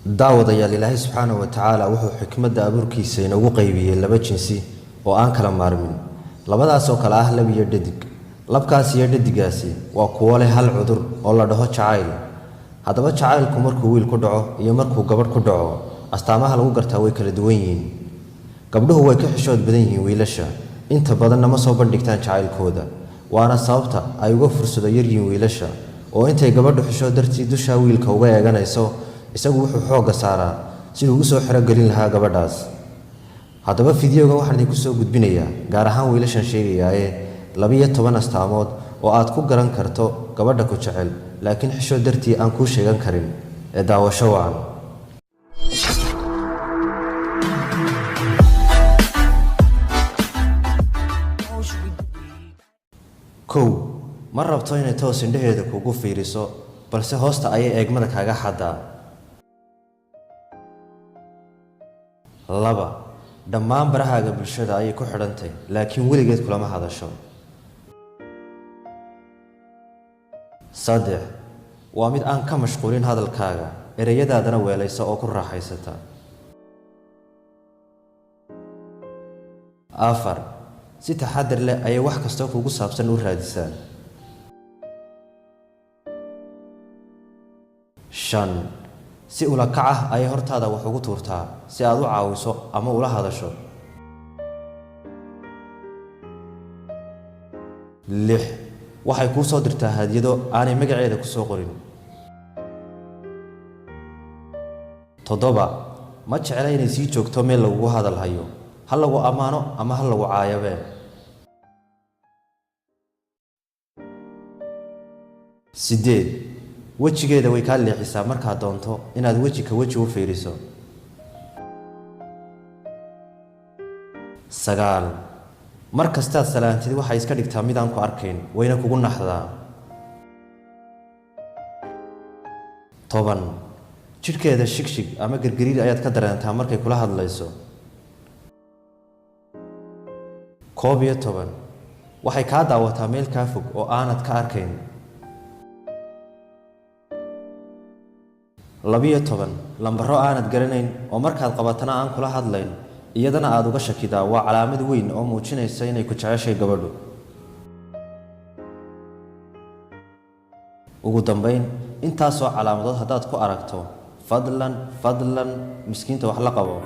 Daawadayaal, Ilaahay subxaanahu wa tacaala wuxuu xikmadda abuurkiisa inoogu qaybiyey laba jinsi oo aan kala maarmin, labadaas oo kale ah lab iyo dhadig. Labkaas iyo dhadigaasi waa kuwo leh hal cudur oo la dhaho jacayl. Haddaba jacaylku markuu wiil ku dhaco iyo markuu gabadh ku dhaco, astaamaha lagu gartaa way kala duwan yihiin. Gabdhuhu way ka xishood badan yihiin wiilasha, inta badanna ma soo bandhigtaan jacaylkooda, waana sababta ay uga fursado yaryihiin wiilasha. Oo intay gabadhu xishood dartii dushaa wiilka uga eeganayso, isagu wuxuu xoogga saaraa siduu u soo xerogelin lahaa gabadhaas. Haddaba fideogan waxaan idinku soo gudbinayaa, gaar ahaan wiilashan sheegayaaye, 12 astaamood oo aad ku garan karto gabadha ku jecel laakiin xishood dartii aan kuu sheegan karin. Ee daawasho wacan. Kow, ma rabto inay toos indhaheeda kugu fiiriso, balse hoosta ayay eegmada kaaga xaddaa. 2, dhammaan barahaaga bulshada ayay ku xidhantay, laakiin weligeed kulama hadasho. 3, waa mid aan ka mashquulin hadalkaaga, ereyadaadana weelaysa oo ku raaxaysata. 4, si taxadar leh ayay wax kastoo kugu saabsan u raadisaa. 5, si ula kac ah ayay hortaada wax ugu tuurtaa si aad u caawiso ama ula hadasho. 6, waxay kuu soo dirtaa hadiyado aanay magaceeda ku soo qorin. 7, ma jecla inay sii joogto meel lagugu hadal hayo, ha lagu ammaano ama ha lagu caayabee. 8, wejigeeda way kaa leexisaa markaad doonto inaad weji ka weji u fiiriso. 9, mar kastaad salaantid waxay iska dhigtaa midaan ku arkayn, wayna kugu naxdaa. 10, jidhkeeda shigshig ama gargariir ayaad ka dareentaa markay kula hadlayso. 11, waxay kaa daawataa meel kaa fog oo aanad ka arkayn. 12, lambaro aanad garanayn oo markaad qabatana aan kula hadlayn, iyadana aada uga shakidaa, waa calaamad weyn oo muujinaysa inay ku jeceshay gabadhu. Ugu dambayn, intaasoo calaamadood haddaad ku aragto, fadlan fadlan miskiinta wax la qabo.